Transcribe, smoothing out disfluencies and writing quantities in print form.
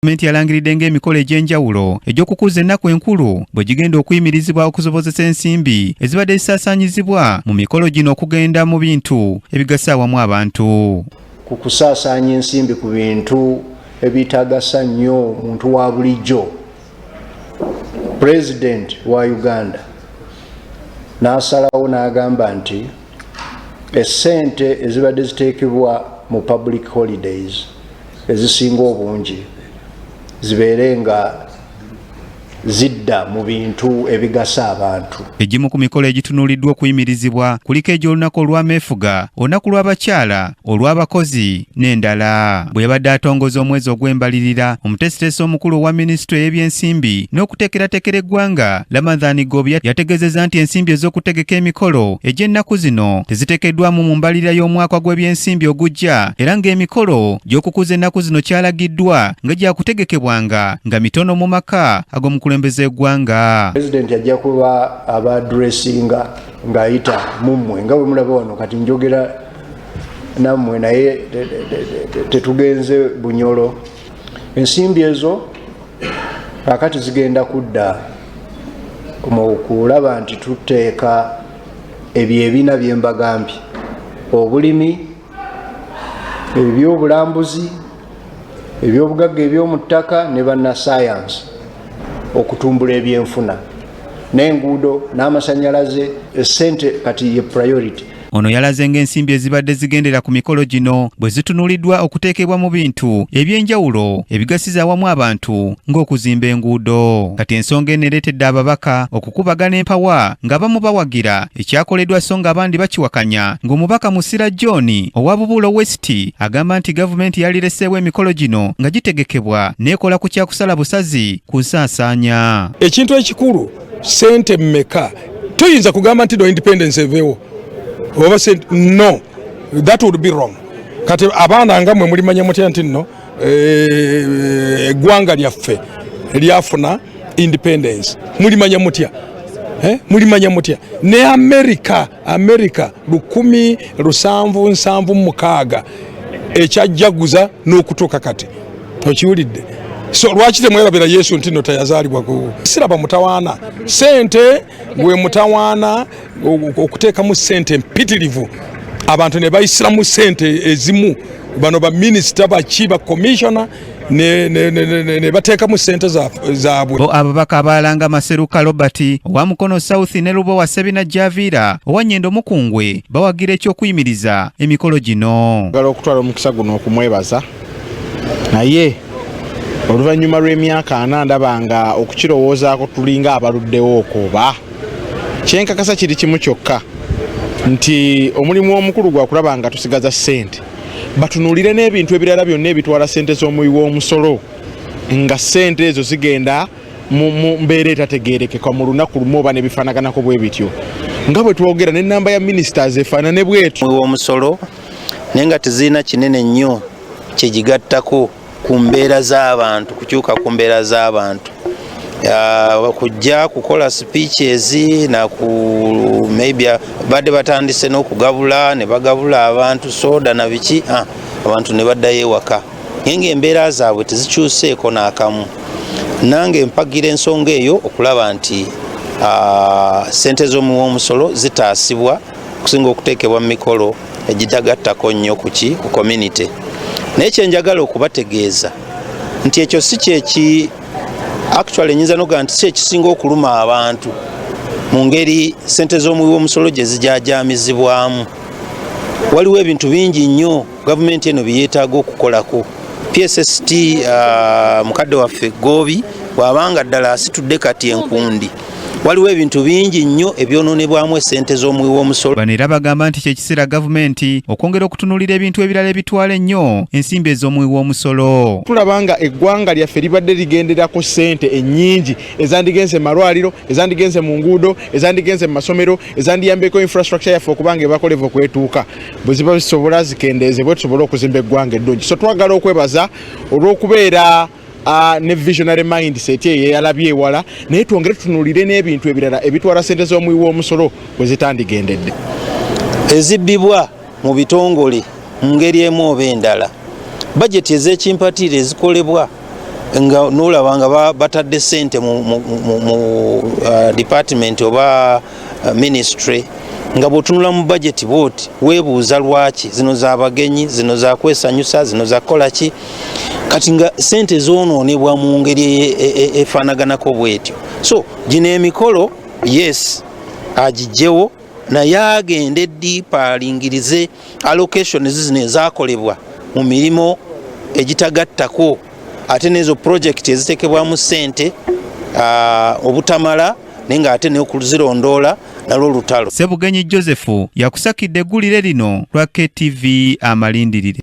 Gavumenti yalangiridde ng'emikolo egy'enjawulo egy'okukuza ennaku enkulu bwe gigenda okuyimirizibwa okusobozesa ensimbi ezibadde zisaasaanyizibwa mu mikolo gino okugenda mu bintu ebigasa awamu abantu. Ku kusaasaanya ensimbi ku bintu ebitagasa nnyo muntu wa bulijjo, Pulezidenti wa Uganda n'asalawo n'agamba nti essente ezibadde ziteekebwa mu public holidays ezisinga obungi zibeere nga zidda mu bintu ebigasa abantu. Egimu ku mikolo egitunuuliddwa okuyimirizibwa kuliko egy'olunaku olw'ameefuga, olunaku lw'abakyala, olw'abakozi n'endala. Bwe yabadde atongoza omwezi ogw'embalirira, omuteesiteesi omukulu owa minisitule y'ebyensimbi n'okuteekerateekera eggwanga, Ramadhan Ggoobi, yategeezezza nti ensimbi ez'okutegeka emikolo egy'ennaku zino teziteekeddwamu mu mbalirira y'omwaka gw'ebyensimbi ogujja, era ng'emikolo gy'okukuza ennaku zino kyalagiddwa nga gyakutegekebwanga nga mitono mu maka ag'omukulembeze eggwanga. Pulezidenti ajja kuba abaaddressinga ng'ayita mu mmwe, nga bwe mulaba wano kati njogera nammwe, naye tetugenze Bunyoro. Ensimbi ezo kakati zigenda kudda mu kulaba nti tuteeka ebyo ebina byembagambye: obulimi, ebyobulambuzi, ebyobugagga eby'omu ttaka ne bannasayansi, okutumbula ebyenfuna n'enguudo n'amasanyalaze. Essente kati ye priority. Ono yalaze ng'ensimbi ezibadde zigendera ku mikolo gino bwe zitunuuliddwa okuteekebwa mu bintu eby'enjawulo ebigasiza awamu abantu ng'okuzimba enguudo. Kati ensonga eno ereetedde ababaka okukubagana empawa, ng'abamu bawagira ekyakoleddwa so ng'abandi bakiwakanya, ng'omubaka Musira John owa Bubuulo West agamba nti gavumenti yalireseewo emikolo gino nga gitegekebwa n'ekola ku kyakusala busazi ku nsaasaanya. Ekintu ekikulu, sente mmeka? Toyinza kugamba nti no independence eveewo oba sente. No, that would be wrong. Kati abaana nga mwe mulimanya mutya nti nno eggwanga lyaffe lyafuna independence? Mulimanya mutya? Eh? Mulimanya mutya? Ne America, America 1776 ekyajjaguza n'okutuuka kati, okiwulidde? So lwaki temwerabira Yesu nti no teyazaalibwa ku siraba mutawaana sente gwe mutawaana okuteekamu sente empitirivu, abantu ne bayisiramu sente ezimu, bano baminisita baki, bakomishona ne bateekamu sente zaabwe. Bo ababaka abalala nga Maseruka Robert owa Mukono South ne Lubowa Sebina Javiira owa Nyendo Mukungwe bawagira ekyokuyimiriza emikolo gino. Njagala okutwala omukisa guno okumwebaza, naye oluvannyuma lw'emyaka 40 ndaba nga okukirowoozaako tulinga abaluddewo okuba kyenkakasa kiri kimu kyokka nti omulimu omukulu gwa kulaba nga tusigaza ssente, batunuulire n'ebintu ebirala byonna ebitwala ssente z'omuwi w'omusolo, nga ssente ezo zigenda mu mbeera etategeerekeka mu lunaku lumu oba nebifaanaganako bwe bityo, nga bwe twogera n'ennamba ya ministers efaanane bwetyo. W'omusolo, naye nga tezirina kinene nnyo kyegigattako ku mbeera z'abantu, kukyuka ku mbeera z'abantu, kujja kukola speeches naku maybe badde batandise n'okugabula ne bagabula abantu soda na biki, abantu ne baddayo ewaka, naye ng'embeera zaabwe tezikyuseeko n'akamu. Nange mpagira ensonga eyo okulaba nti sente z'omuwi w'omusolo zitaasibwa okusinga okuteekebwa mu mikolo egitagattako nnyo kuki ku community. Naye kyenjagala okubategeeza nti ekyo si kyeki actually nyinza noga nti si ekisinga okuluma abantu mu ngeri sente z'omuwi w'omusolo gye zijajamizibwamu. Waliwo ebintu bingi nnyo gavumenti eno byeyeetaaga okukolako. PSST, mukadde waffe Goobi bw'abanga ddala asitudde kati enkundi, waliwo ebintu bingi nnyo ebyonoonebwamu esente z'omuwi w'omusolo. Bano era bagamba nti kyekiseera gavumenti okwongera okutunuulira ebintu ebirala ebitwala ennyo ensimbi ez'omuwi w'omusolo. Tulaba nga eggwanga lyaffe libadde ligenderako ssente ennyingi ezandigenze mu malwaliro, ezandigenze mu nguudo, ezandigenze mu masomero, ezandiyambyeko infrastructure yaffe okuba nga ebako level kwetuuka. Bwe ziba zisobola zikendeezebwe tusobole okuzimba eggwanga eddungi. So twagala okwebaza olw'okubeera ne visionary mindset eyo eyalabye ewala, naye twongere tutunuulire n'ebintu ebirala ebitwala ssente z'omuwi w'omusolo bwe zitandigendedde. Ezibbibwa mu bitongole mu ngeri emu oba endala, bajeti ez'ekimpatiire ezikolebwa. Nga nolaba nga batadde sente mu department oba ministry, nga bw'otunula mu budget bwoti weebuuza lwaki zino z'abagenyi, zino zakwesanyusa, zino zakukola ki. Kati nga sente zoonoonebwa mu ngeri efaanaganako bwetyo. So gino emikolo, yes, agijjewo, naye agende deeper, alingirize allocations zino ezakolebwa mu mirimu egitagattako, ate n'ezo project eziteekebwamu ssente obutamala, naye ng'ate n'okuzirondoola nalwo lutalo. Ssebugenyi Joseph yakusakidde eggulire lino lwa KTV Amalindirire.